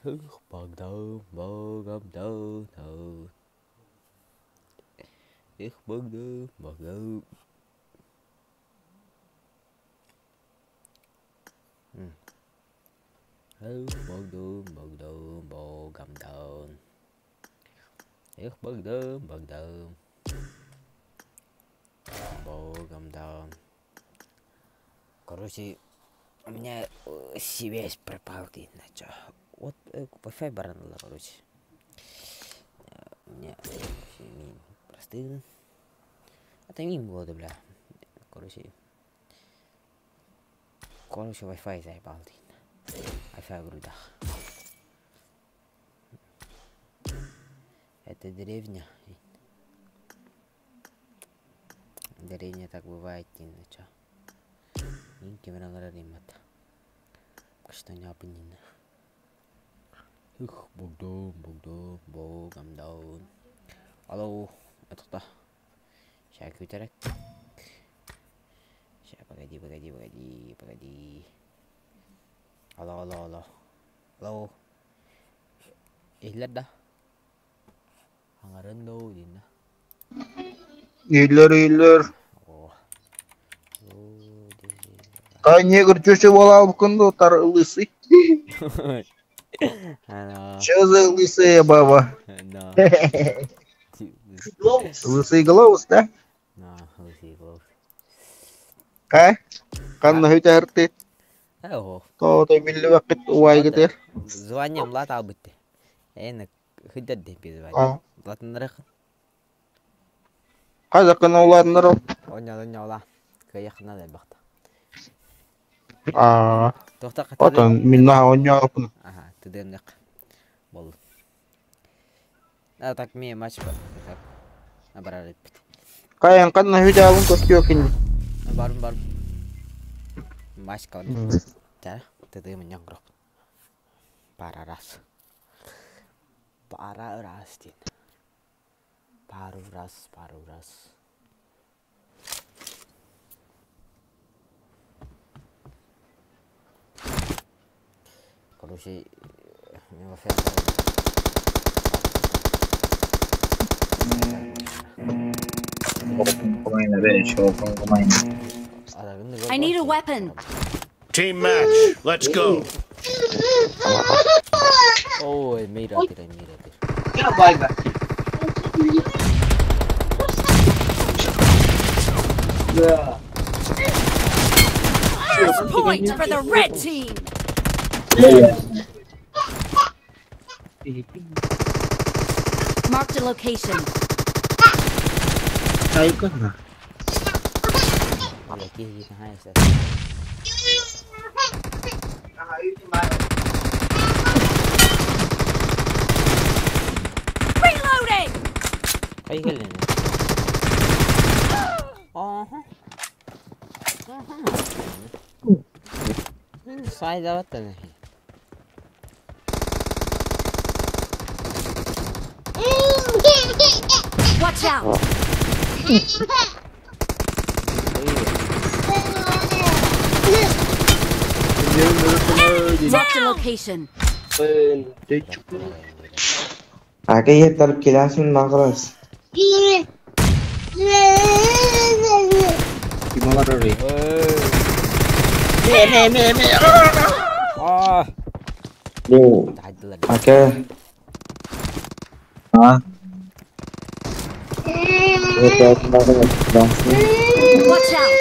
Эх, Богдан, Богом да, да. Эх, Богдан, Богдан. Эх, Богдан, Богдан, Богом дан. Эх, Богдан, Богдан. Богом дан. Короче, у меня связь пропала, иначе. Вот Wi-Fi баран короче. У меня простые. Это мимо было, бля. Короче. Короче, Wi-Fi заебал. Wi-Fi грудах. Это деревня. Деревня так бывает, иначе. Кемераҥар риммат. Что не опнин. Ух, Богдан, Богдан, Богом даун. Алло, это кто? Сейчас күүтэрек. Сейчас, погоди, погоди, погоди, погоди. Алло, алло, алло. Алло. Иһиллэр да? Аҥарын дуу диэн Иһиллэр, иһиллэр. О. Хай негр чөчө буолаабыккын дуу, тар лысый. Чё за лысая баба? Да. Лысый глоус, да? Да, лысый глоус. А? Ханна хүтэрти? Оо. Тоото биллибэккит убайгытыр. Звание млад албытты. Эн хыддар деп звание. Латыннарых. Казакын улаатыннар Оня оня Кыйахна да бахта. Аа. Тохта Отон минна оня опун. Ага, тыдыннык. Бол. А так ми матч бар. Барар эппит. Кайан канна хүтәбин көстүөкин. Барым барым. Матч калды. Та, тыдым нянгро. Пара раз. Пара раз дин. Пару раз, пару раз. Короче, I need a weapon. Team match. Let's go. Ой, мира тир, мира тир. First point for the red team. Marked a location. Reloading! Watch out! Marked a location. Акы келасың мағырас. Ака. А? Watch out!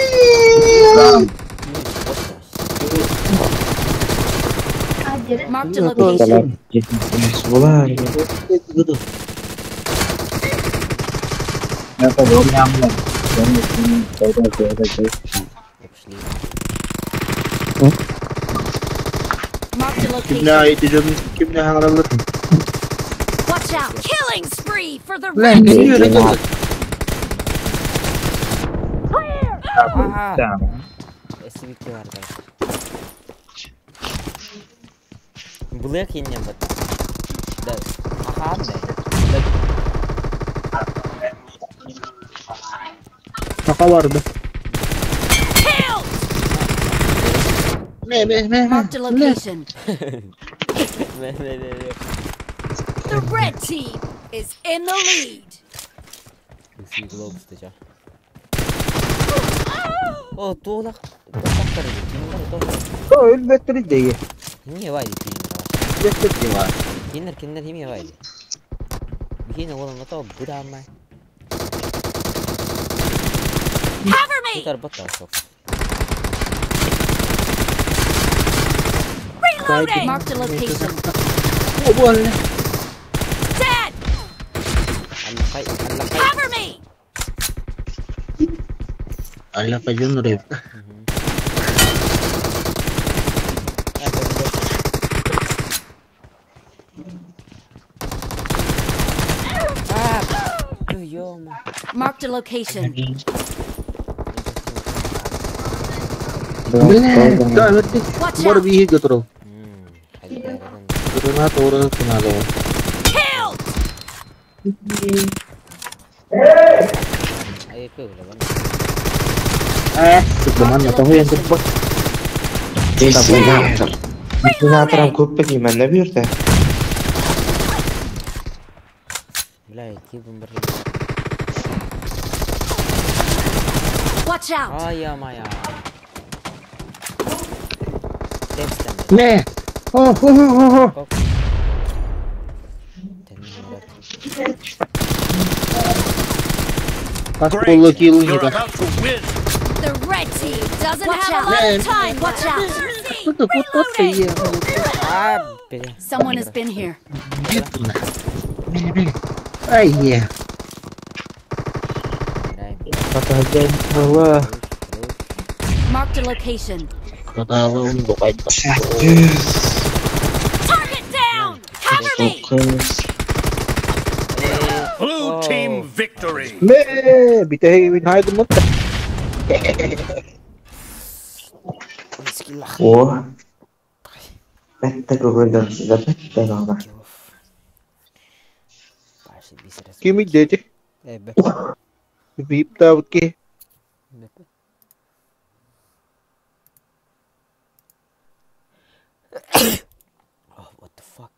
Marked a location. Marked a location. Watch out! Killing spree for the red team! Clear! Блэк иннем бат. Да. Аха, да. Сака барды. Killed! Ме ме ме. Marked a location. The red team is in the lead. О, туолах. Өлбөттөр деги. Химия вайди кинер. Өлбөттөр деги. Кинер кинер химия вайди. Бихин оҕолон ото будаамай. Cover me! Тутар боттаа сок. Reloading! Marked a location. О, буолла. Dead! Аллахай, аллахай. Cover me! Alla pa yun rep. Marked a location. Watch Bor out! bihi gotro. Granat ora tunalo. Killed! Eh, teman atau yang cepat. Detonator ham ko'p bilmayman-da bu yerda. Бля, кибым bir. Watch out! Ай, я-моя. Темстен. Ne? Oh, oh, oh, oh. Great. Passport kill You're nida. about to win. The red team doesn't have a lot of time. Watch out! Reloading. А, бля. Someone has been here. Ay, yeah. Allah. Marked a location. Target down! Cover me! 9. Blue team victory. Me, bitahi win haydi mutta. O. Bitta ko'rdim sizda bitta noma. Kimi dedi? Bip ki. Oh, what the fuck?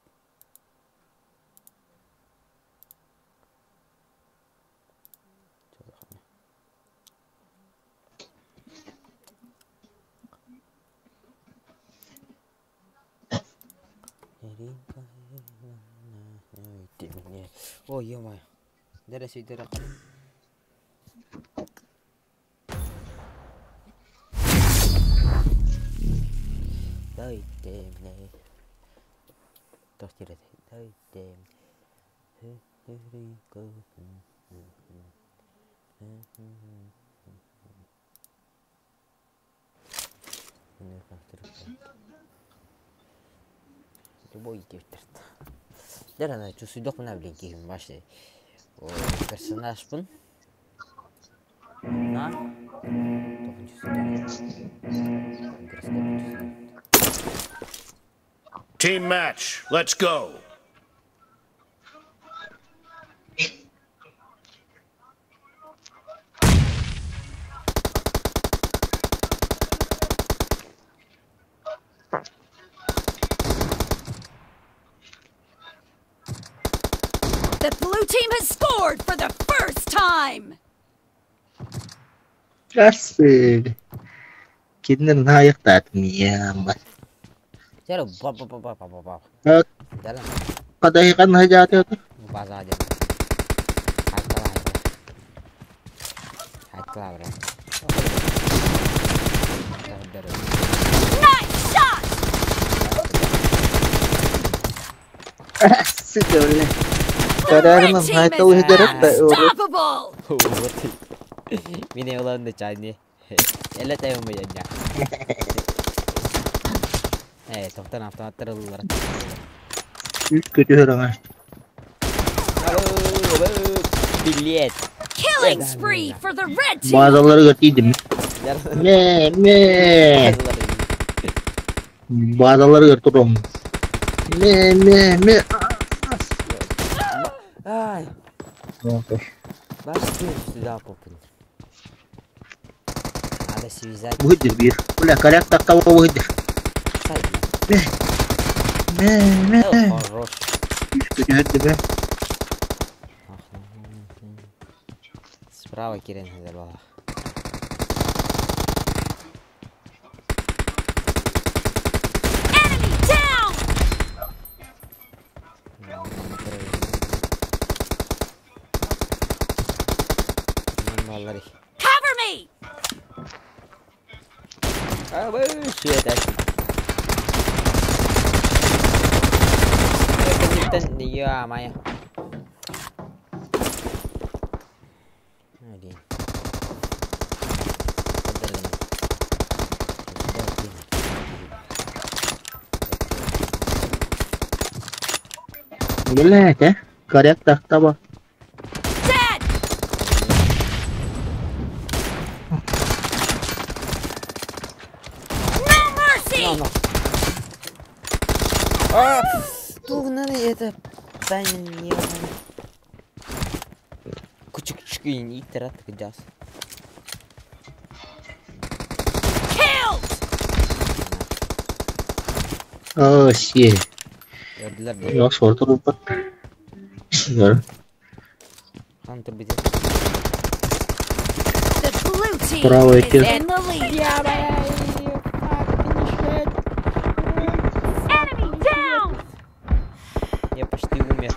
О, ё-моё. Дәрәс өйдәрә Дайте мне. Тохтирет. Дайте мне. Любой девтерт. Дәрәна чусуйдох мына блин кихим башты. Персонаж бун. На. Тохун Team match. Let's go. The blue team has scored for the first time! Kasi. Kinnan hayak tat niya. चलो बाप बाप बाप बाप बाप चलो कदही कन है जाते हो तो पास आ जा हाथ कला हाथ कला रे Nice shot! Sidole. The red Kararın team hayta is uhidarat da unstoppable! Mine olan da çayni. Elle tayım mı ya? Eh, tohtan автоматтар ыллар. Үт көтө хөрөңө. Билет. Killing spree for the red team! Bazıları götüydüm. Me me. Bazıları götürüm. Me me me. Ай. Баш сюда попын. Надо связать. Выйдер бир. Бля, коряк тактава выйдер. Мэ, мэ. Хорош. Түһэрди бе. Справа кирен хазар бала. Enemy down! Cover me! Билээте, коряк тахтаба. Dead! No mercy! No, no. А, тугнаны это таймин Күчүк иттер кыдьас. Killed! Оо, си. Көрдүлэр да. Yok sordu bu. Gör. Хантер бите. The blue team Bravo, is Ekil. in the lead. Enemy down! Я почти умер.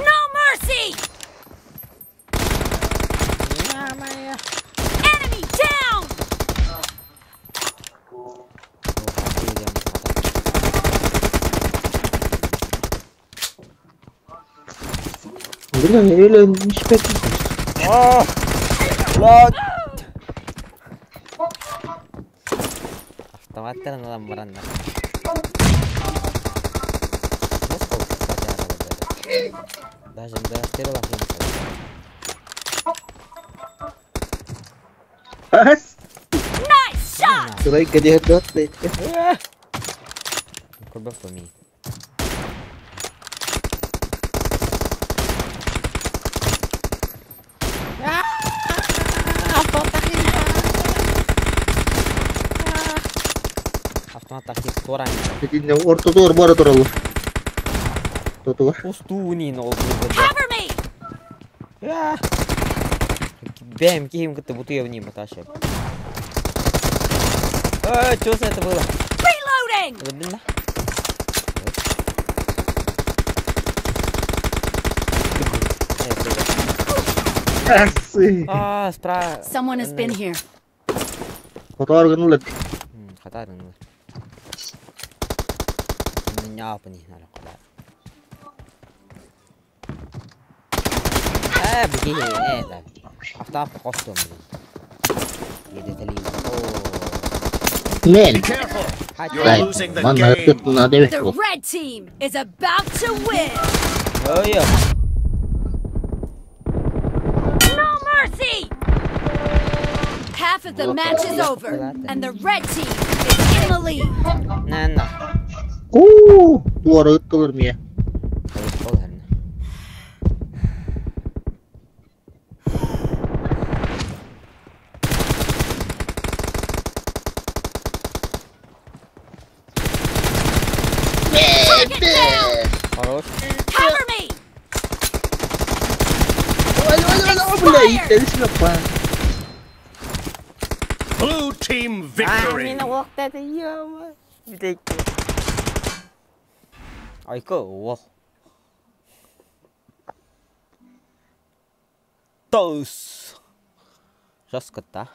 No mercy! Enemy down! Бля, или не спит. Lan! Автоматтарын алан бараннар. Даже мдастырла Ас. Nice shot! Сырай где дот. Курбов ми. Автомат тахти торан. Итинне ортодор бара туралы. Тотуга. Устунин ол Cover me! Бэм, ким кытты бутуя в ним аташа. Э, что за это было? Reloading! Блин, да? Асы. А, справа. Someone has been here. Хотор гынула. Хатар гынула. Няпни надо куда. Э, беги, да. Автомат костюм. Едет ли? Мен. Be careful. You're Right. losing the Манна game. тутна дебек The бу. red team is about to win! Ой, No mercy! Half of the match is over, and the red team is in the lead. на на. Уу, дуары ыттылыр мия. Хайыр, бол хэрнэ. Target down! Хорош. Cover me! Ой, ой, ой, ой, бля, иттелишме па. Blue team victory. мин оқтады, ё-моё. Айка, о. Тос. Жестко, да?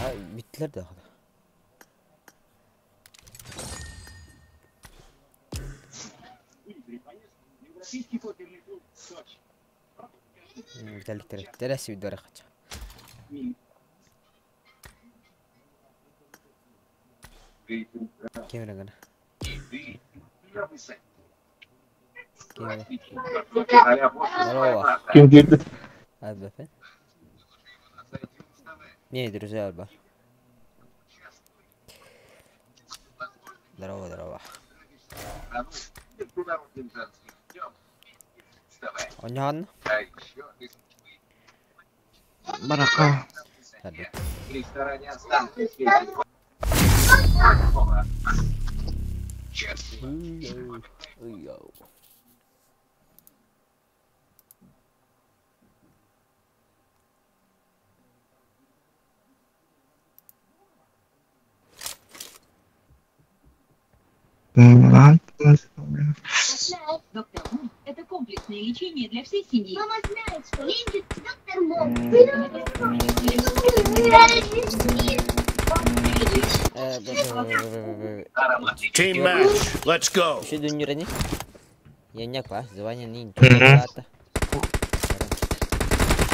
А, биттилер да. Виталик терәси видео хача. Кемер гана. Кемер. Здорово. Ким кирди? Албафе. Не, друзья, алба. Здорово, здорово. Оонньоон. Барака. Сарбыт. Ый-ау. Это комплексное лечение для всей семьи. Мама знает, что лечит доктор Мом. Team match. Let's go. Еще дүннүрэни. Яньяк ба, звание не Мгм.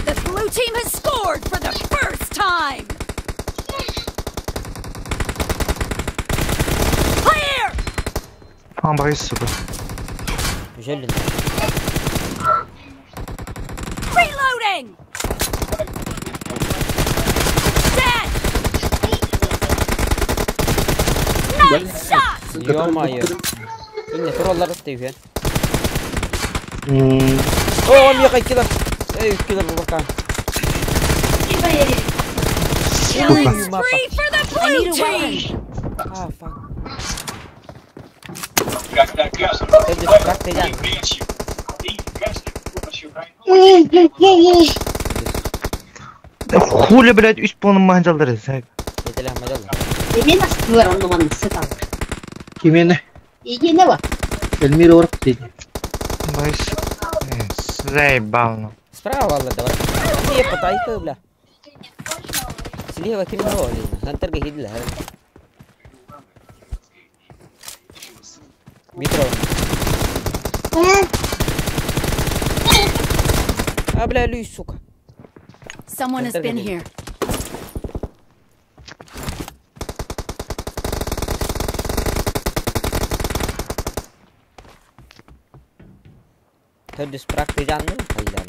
The blue team has scored for the first time! Clear! А, боюсь, сука. Жаль. Reloading! Dead! Nice shot! Ё-моё. Инне тураллар түйген. О, миэхэ килер. Эй, килер бака. Killing spree for the blue team! А, fuck. Ты как ты дян? Хули, блядь, үс полным маханжалдары. Этеле хамадал. Эмиэ астылар онно маннык сытан. Кимиэнэ? Игиэнэ ба. Эльмира Орк дейді. Боюсь, сука. Заебал, ну. Справа валла давай. Не, потайка, бля. Слева криминал, Хантерга хидла. Метро. А, бля, люй, сука. Someone has been here. Төрдүс практиканны хайдан.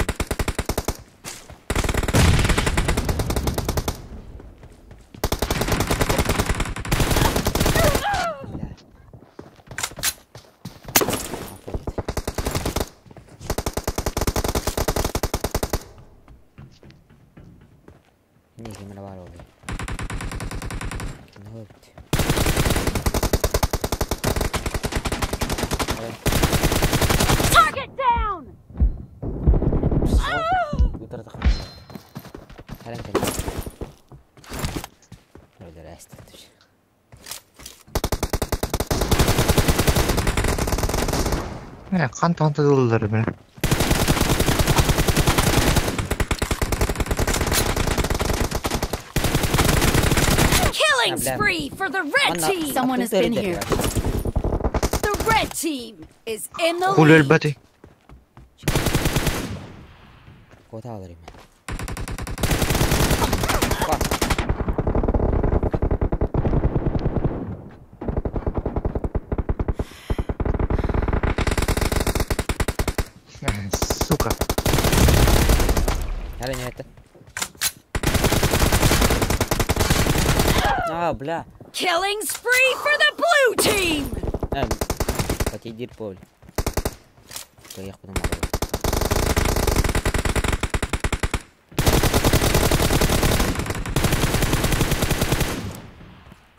Бля. Аппарат. Не, кимер бар ол. Ким өпт. Target down! Утырды. Харан кел. Öyle rest etmiş. Қан тантадылар, бля. Killing Бля. spree for the red Анна, team! Someone has been here. The red team is in the Хули lead. өлбәти. Кота алыр име. Сука. Әле не это. А, бля. Killing spree for the blue team! Потидир поле. Каях потом могу.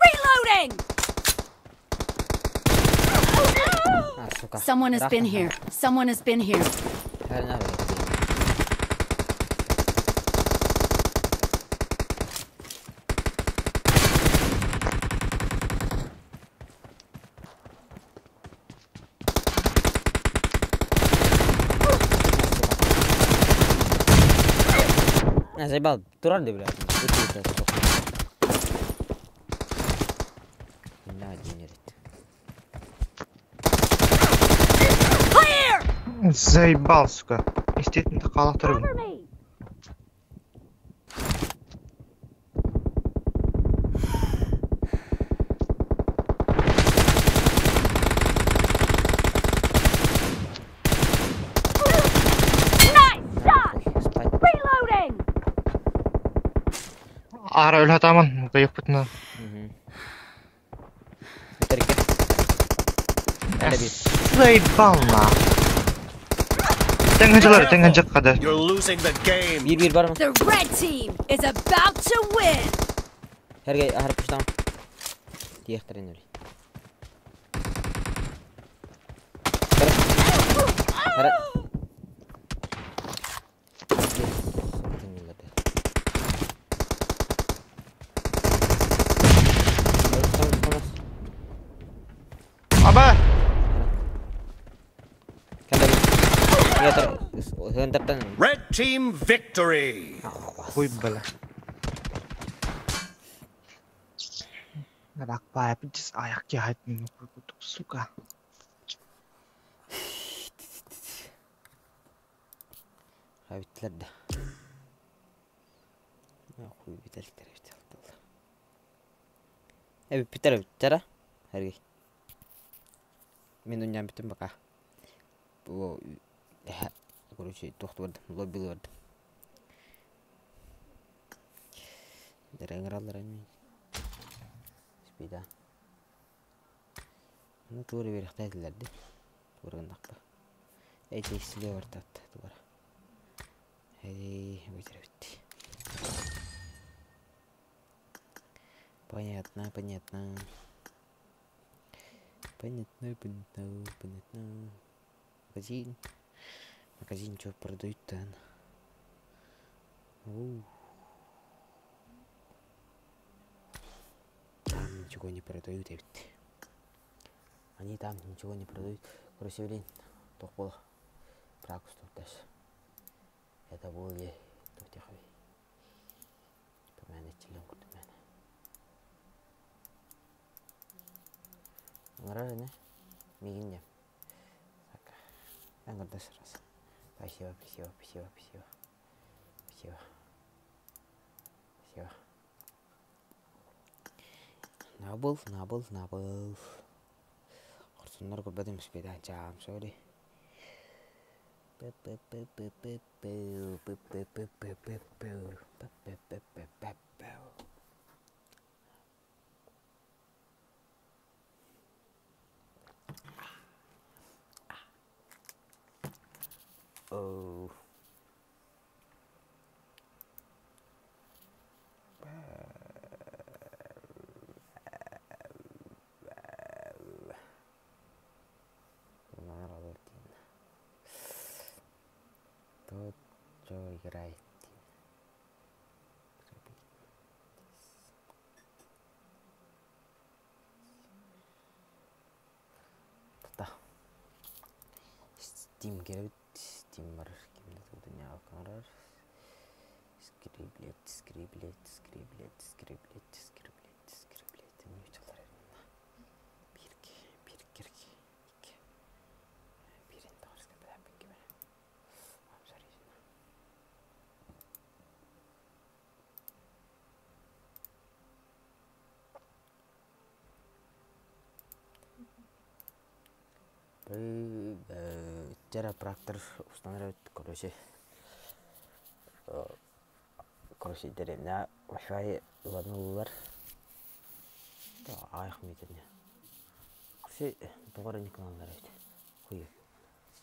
Reloading! А, сука. Someone has been here. Someone has been here. А, заебал, туран бля. На, генерит. Clear! Заебал, сука. Естественно, қалақтар. Cover me! Nice shot! Спать. Reloading! Ара өлі атамын, қайық бұтына. Угу. Өтәрге. Кэлэ биир. Заебал на. Тэҥҥэ дьылар, тэҥҥэ дьыккада. You're losing the game. Биир биир бар ма? The red team is about to win. Сергей аһар пуштам. Тиэхтэрин өлүй. Хара. Аба! Red team victory! Хуй бля. Ракпай, аяк сука. Бүттүлэр да. Хуй бүтэликтэр эбит Э бүппүттэр эбиттэр Сергей. Мин унньаан бүттүм пока. Бу короче туох бардым, лобби бардым. Ыҥыраллар ини. Спида. Ну туора биэрэхтэй этилэр дии. Туора гыннахпа. Эти слева тат туора. Эй, бүтэр эбит. Понятно, понятно. Понятно, понятно, понятно. Магазин. Магазин что продают-то? Там ничего не продают эбит. Они там ничего не продают. Короче, блин, туох буола. Пракус дальше. Это более туох диэхэй. Мээнэ иччилэн курдук мээнэ. Ыҥырар ини. Миигин диэм. Так. Ыҥырда сразу. Спасибо, спасибо, спасибо, спасибо. Спасибо. Спасибо. Набыл, набыл, набыл. Хорсуннар көрбөтүм спида I'm sorry. Oh. Тот играет. Тута. Steam кэлэбит. Steam барар. Ким да тугу оҥорор. Скриблет, скриблет, скриблет, скриблет, скриблет, скриблет. Ньучалар Биир, биир, икки. Биирин тоҕус кэпсээппин I'm sorry. Терапрактор устанавливает, короче, короче, деревня Wi-Fi ыланулар. Аах метрне. Короче, тоҕо эрэ никланалар эбит. Хуй.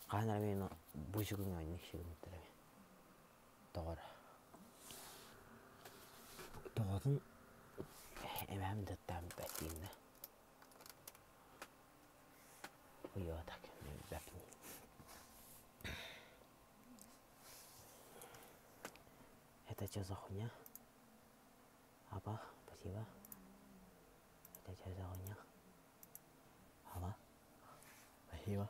Хаһан эрэ мин бу сүгүҥ анньык сүгүҥ Тоҕо эрэ. Тоҕотун эмээм да ыттаан бүппэт да. Хуйуо так бүппэппин. Это что за хуйня? Апа, спасибо. Это что за хуйня? Ава. Спасибо.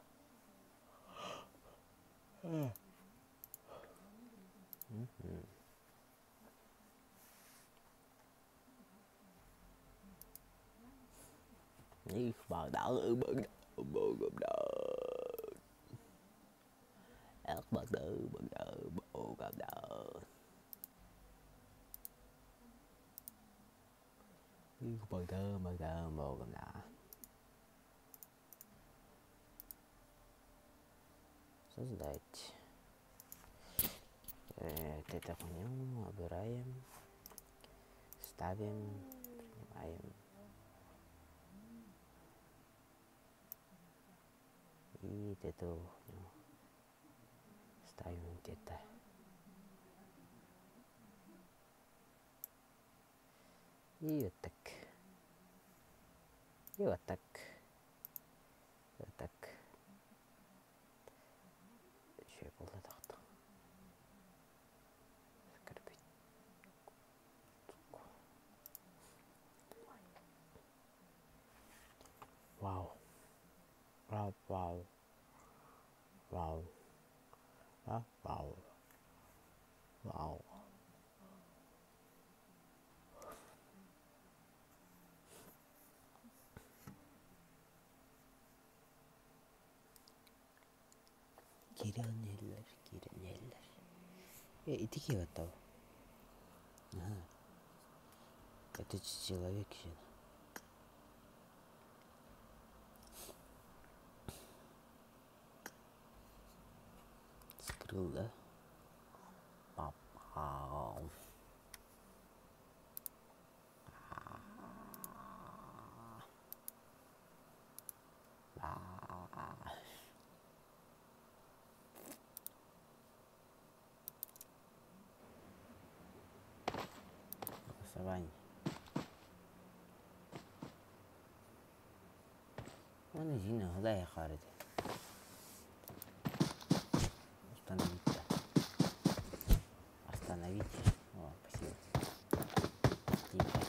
Создать. Это хуйню убираем, ставим, принимаем. И это ставим где-то. И вот так. И вот так. Вот так. Еще буолла Скорбить. Вау. Вау, вау. Вау. Вау, вау. Вау. Киирэн иһэллэр, киирэн иһэллэр. Э, ити киһи баттал. Ага. Это человек же. Скрыл, да? Попал. Голосование. Уонна дьиҥ аһылай хаар этэ. Остановить-то. Остановить. О, спасибо. Тихо. Тихо.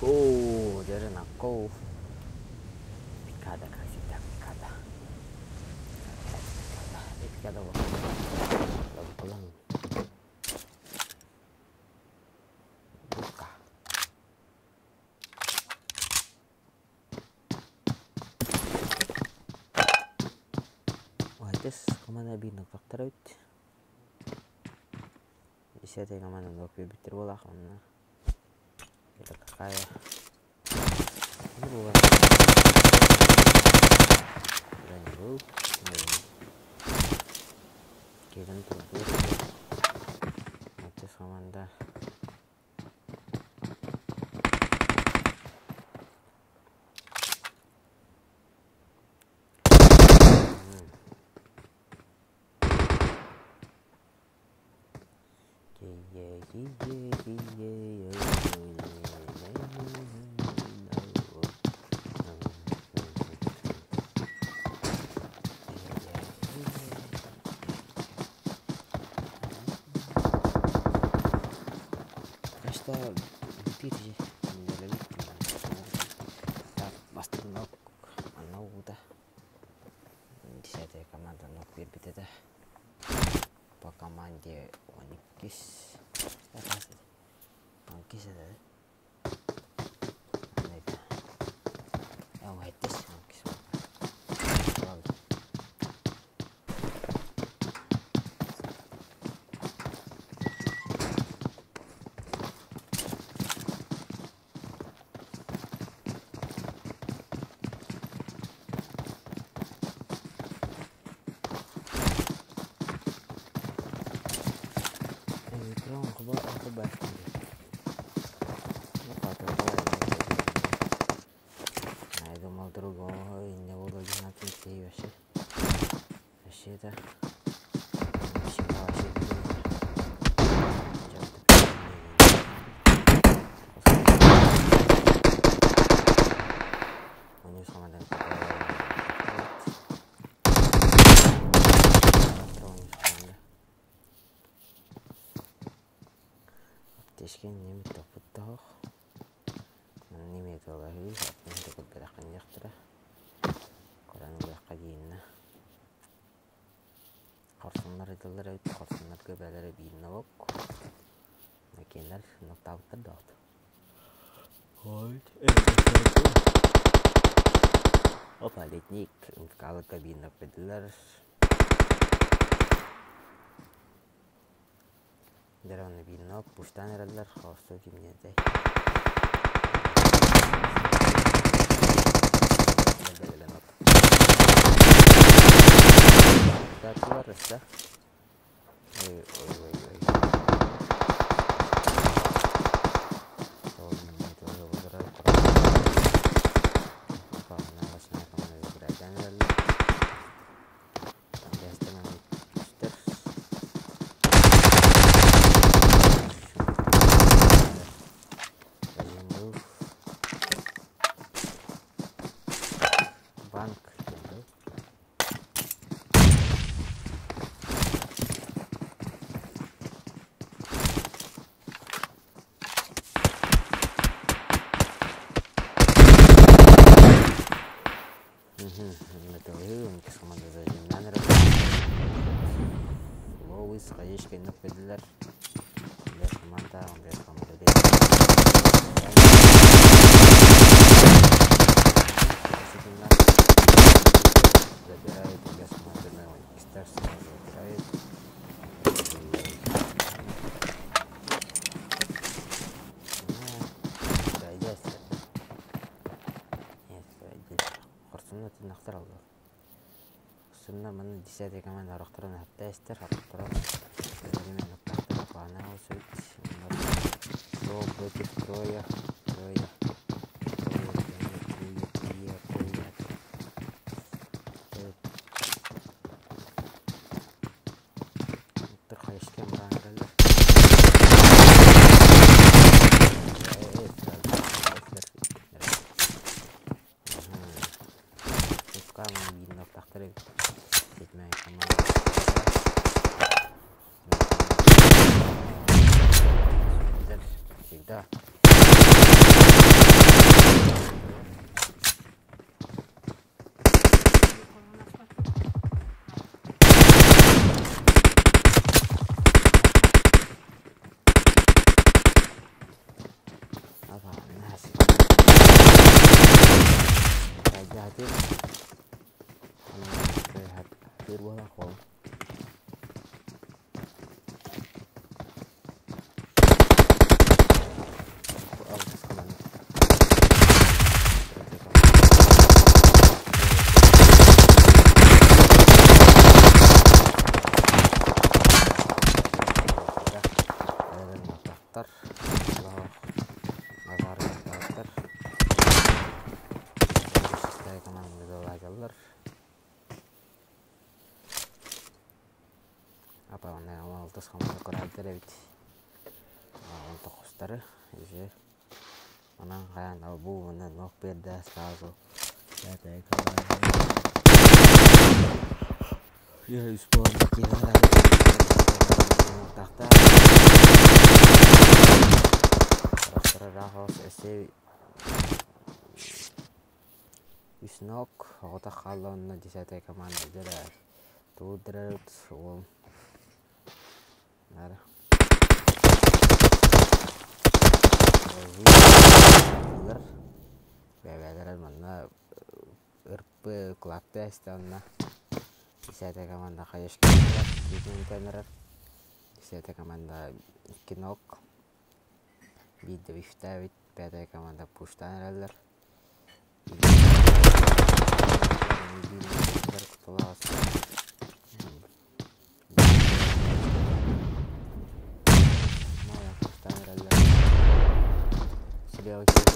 Go, Держина, go. Пикада, как всегда, пикада. Пикада, пикада, пикада. Бука. Уһатыс команда биир нокпактар эбит. Десятая команда нок биэрбиттэр буолаах онно. Это какая? Ну, был. Кэлэн турдур. Отец команда. Что биир Десятая команда нок биэрбит этэ. По команде 12. 12 этэ. Уһэттис 12. А я думал другого, и не буду одиннадцать вообще. Вообще это... Вообще, вообще, Хорсуннар ыдыллар эбит, хорсуннарга бээлэрэ биир нолук. Накиэннэр ноктаабыттар да Опа, летник, МФК-ларга биир нокпедилэр. Дэр онно биир нок, пуштаан эрэллэр, холостуой кимниэтэй. Өссө. Ой, ой, ой, ой. Банк Забирает без команды на забирает. Сынна маны десятый команда арахтаран хаттаастар арахтаран временно пана усуть то против троя троя троя троя троя Всегда. Сразу. Пятая команда. Я исполнил тахта. Үснок, ота халонна десятая команда дера. Тудрат ол. Нара. Бәбәләр манна ырпы клапты әстәнна. Десятая команда хаешки. Десятая команда кинок. Бидде бифтәбит. Пятая команда пуштан эрэллэр. Этого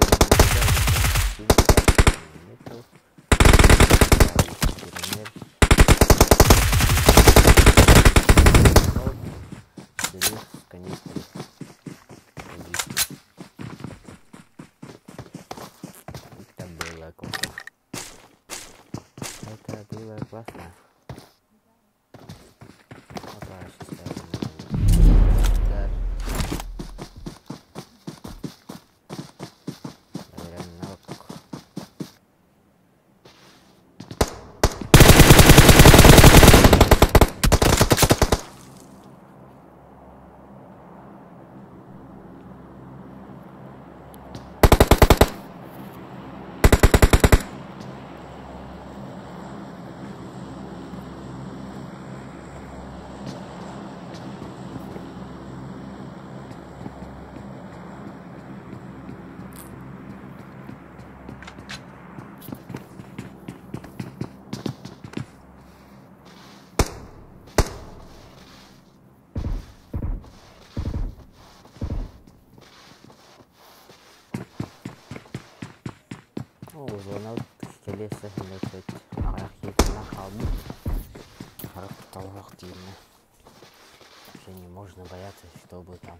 Это было классно. Это было классно. Опа, сейчас Проверяем навык. Зона келесі аяқ екіні қалды. Харап талақ деймін. Вообще не можно бояться, чтобы там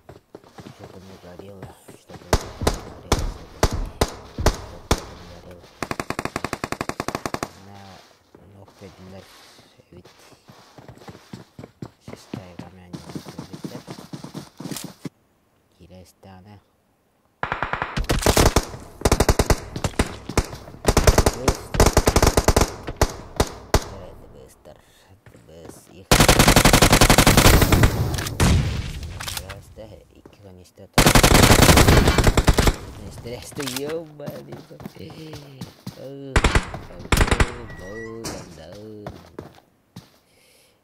что-то не горело, чтобы не горело, чтобы не горело. На ног педилер ведь шестая камень Кирестана. Быстро, быстро, их. Икки канистра. Ёбаный.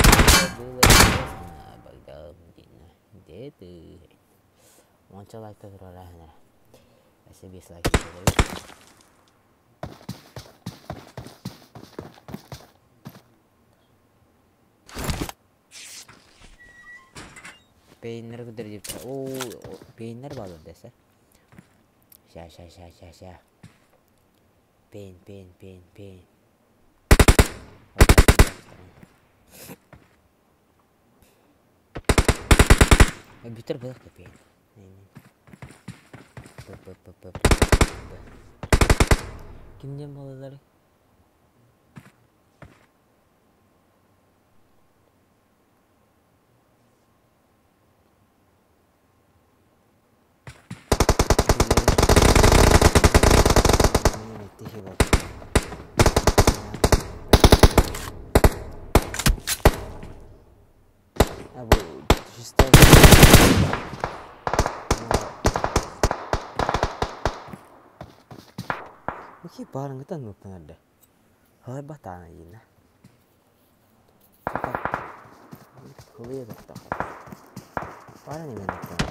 Это было интересно, Богдан. Где ты? Уонча лайкта турара. Өссө 5 лайк көрөбүт. Пейнер көтөр деп. О, пейнер бар десе. Ша ша ша ша ша. Пейн, пейн, пейн, пейн. Бүтер бык да пейн. П п п п п. Кимден балалары? Баарыҥҥытан нуктанарда. Халай батаана диина. Хылыя тоқтаха. Баарын немен нуктанар.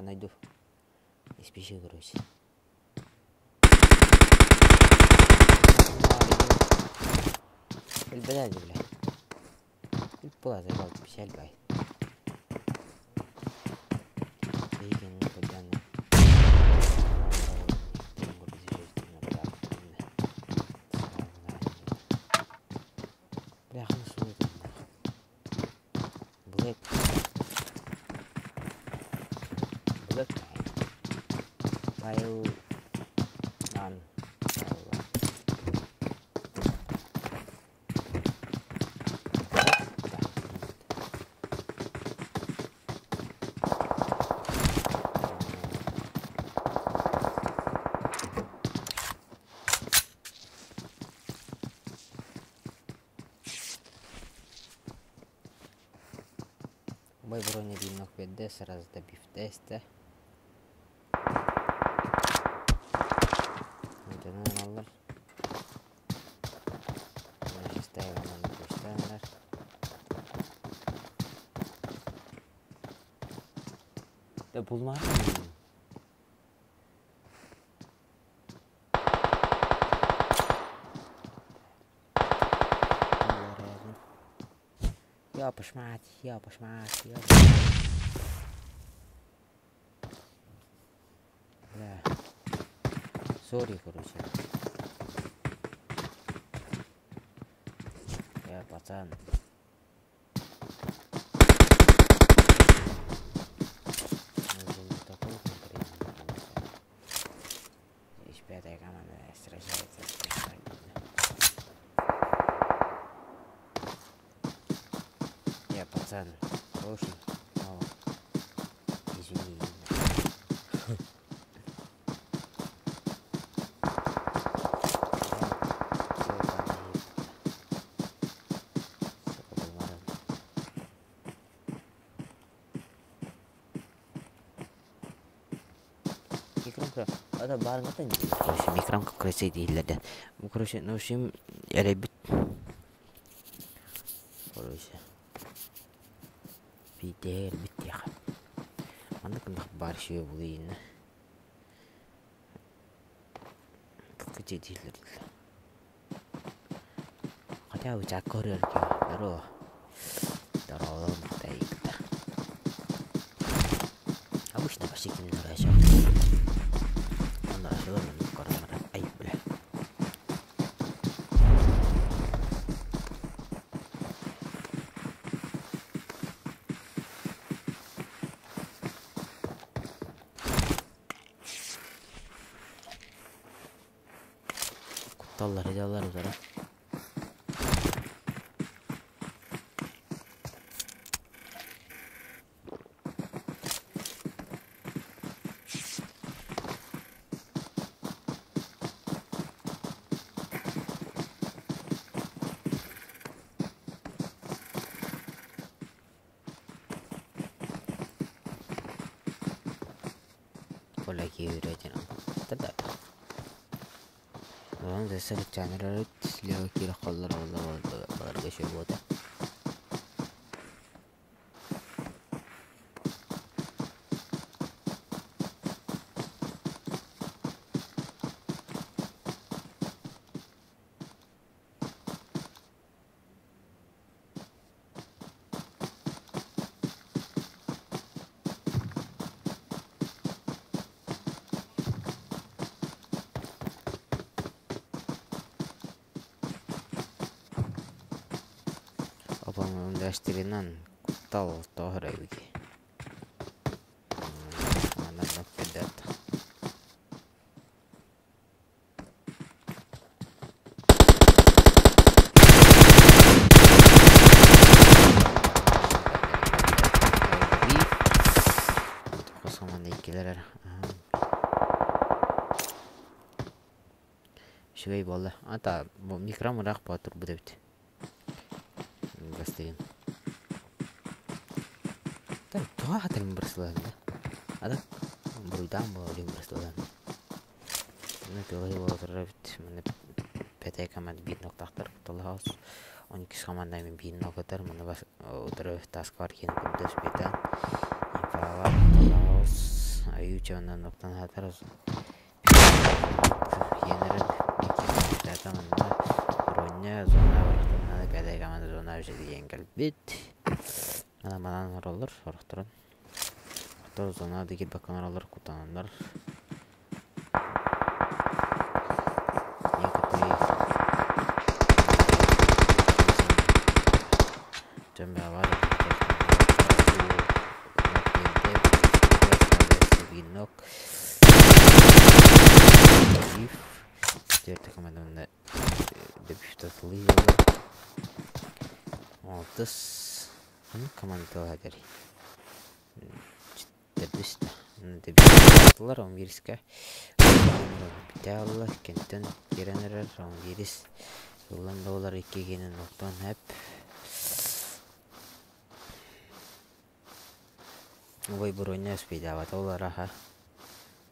Найду. Не спеши, короче. Бля, бля. Була заебал, печаль, бай. Тиийбэт. Павел Ан. Убай броня биир биэрдэ, сразу добив теста. Дьону аллар. Шестая команда көстөннөр. Да булмадым. يابا معك يابا معك يابا. Бля. Сори, короче. Я пацан. Уже не такой конкретный, конечно. Здесь пятая команда сражается с Я пацан хороший, но извини. Микромка, ада баргatan короче, микромка красивый дииллерден. Короче, ну, в общем, эребит. Короче. Бидер бит яха. Анда кындах бар шуе булыйны. Кыкы дииллер. Хотя бы чак көрөр Здорово. Здорово, мактайыкта. Обычно почти ким нравится. Он нравится, Ай, бля. Кутталлар, идеаллар удара. Оған зәсір чанырары слева кире қоллар олар баларга шөй болды. Опа, куттал тоһор эбики. Манна нокпедет. Косоманда иккилер. Үчүгэй буолла. Ата, бу микро мурах батыр бу дебит. Бастыгын. Та туга хатырын бырсылан да. Ада буруйдан бу олин бырсылан. Мына пилой болотор бит. Мына пәтәй команда бир ноктактар куталахас. 12 команда мен бир ноктар. Мына бас утыры таска бар кен күндөс бетен. Инфалар куталахас. Аюча онан ноктан хатар. Енерин Тата мына броня зона бар. Пәтәй команда зона деген келбит. Мына манан оролор, орохторон. Отор зона деген бакан оролор кутанандар. Некоторые Жамбе бар. Биир нок. Четвертая команда уонна Дөбүштатылыы Алтыс команда тылыгар төрдүс да Дөбүштатылар он биирискэ бүтэ кентэн киирэн эрэр он биирис ыллан да болар икки киинин оттон хэп Убай Броня успейдаабата ол араһа.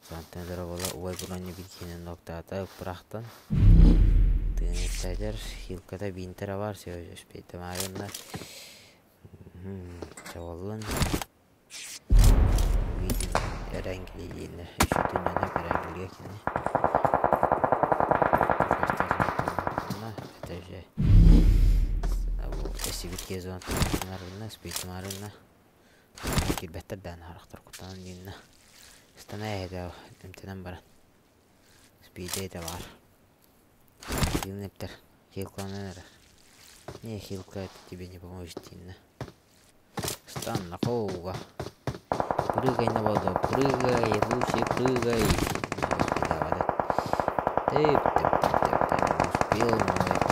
Сантан өлөрө буола убай Броня билгиинэн ноктаата ыппырахтан. Тыыныттайдар хилката биинтэрэ баар успейдамаарынна чабыллан видим эрэнгилиинэ үчүтүннэнэ эрэнгилигэ кини это же Сибирские зона спейтамаарынна киирбэттэр даҕаны харахтар куттанан диэннэ ыстана эһэтэ эмтэнэн баран спиди этэ баар хилын эптэр хилкаланан эрэр не хилка это тебе не поможет диэннэ стан нахуга прыгай на воду прыгай лучше прыгай Тэп, тэп, тэп, тэп, успел, но это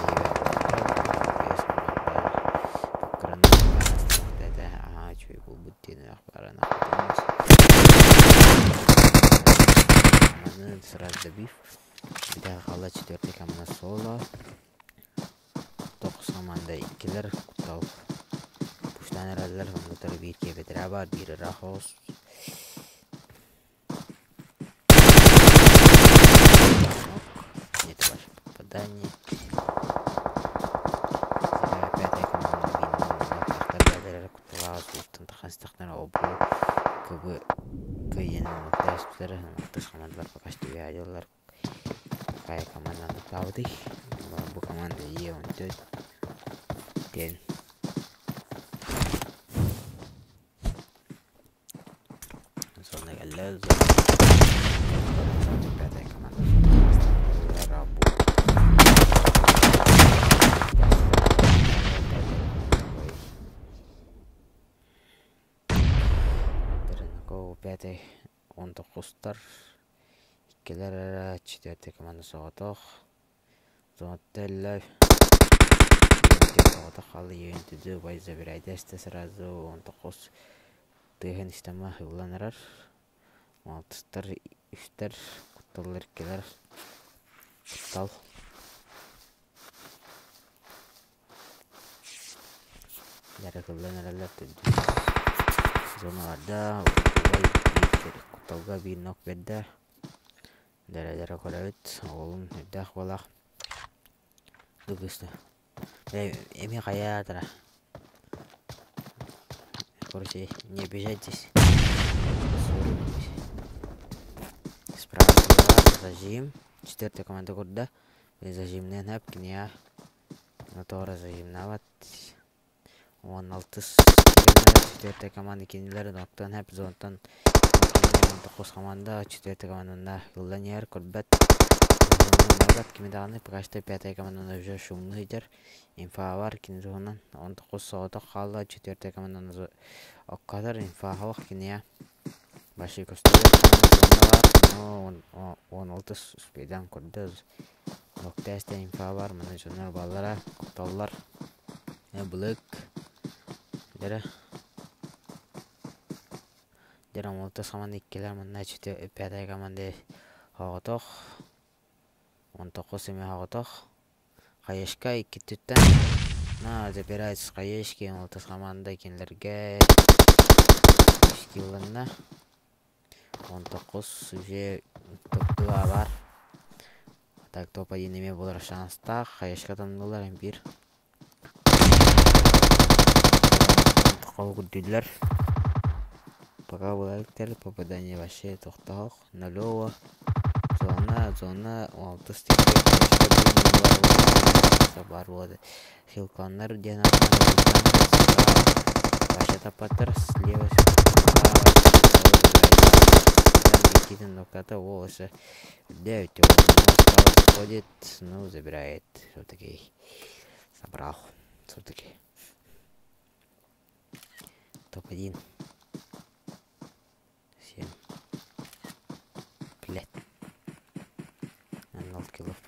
Сразу добив. Хаала четвертый команда соло. Тоҕус команда иккилэр куттал. Пуштан эрэллэр, оннуттар биир киэбэтэрэ бар, биир ыраах оҕус. Нет ваше попадание. Пятая команда кутталаах командалар пока что дьаллар какая команда таабытый бу команда е он төрт диэн зона кэллэ пятая команда Пятый он тоҕустар иккилэр эрэ четвертый команда соҕотох зонаттеллэ соҕотох хаалла юнтүдү бай забирайте сразу он тоҕус тыаһын истэмэ ыллан эрэр алтыстар үстэр кутталлар иккилэр куттал Дьарыгыллан эрэллэр төрдүс зоналарда кутталга биир нок биэрдэ. Дэрэ-дэрэ көрөбүт оҕолун үрдээх буолаах Дыгыста. Эми хайаатара. Короче, не обижайтесь. Справа зажим. Четвертая команда курда. Зажимнен хап киния. Мотора зажимнават. Он алтыс четвертая команда кинилер ноктон хап зонтон тоҕус команда четвертая команда ыллан иһэр көрбөт кими даҕаны пока что пятая команда уже шумный сылдьар инфа бар кини туһунан он тоҕус соҕотох хаалла четвертая команда оккатар инфа суох киниэ большой көстүбэт но он алтыс успейдан көрдө Ноктэстэн инфа бар маны дьоннор баллара кутталлар былык дэрэ дэрэ алтыс команда иккилэр манна пятая команда соҕотох он тоҕус эмэ соҕотох Хаешка иккититтэн на забирает с Хаешки алтыс команда кинилэргэ скилланна он тоҕус уже топ-два бар так топ-один эмиэ буолар шанстаах Хаешка таннулар биир Холгурдүүллэр пока была попадание вообще тохтоох нулевого зона зона алтыс баар буолар хилкланнар диэн Паша таппаттар слева Никита волосы девять ходит ну забирает все-таки собрал все-таки топ-1 7. киллов.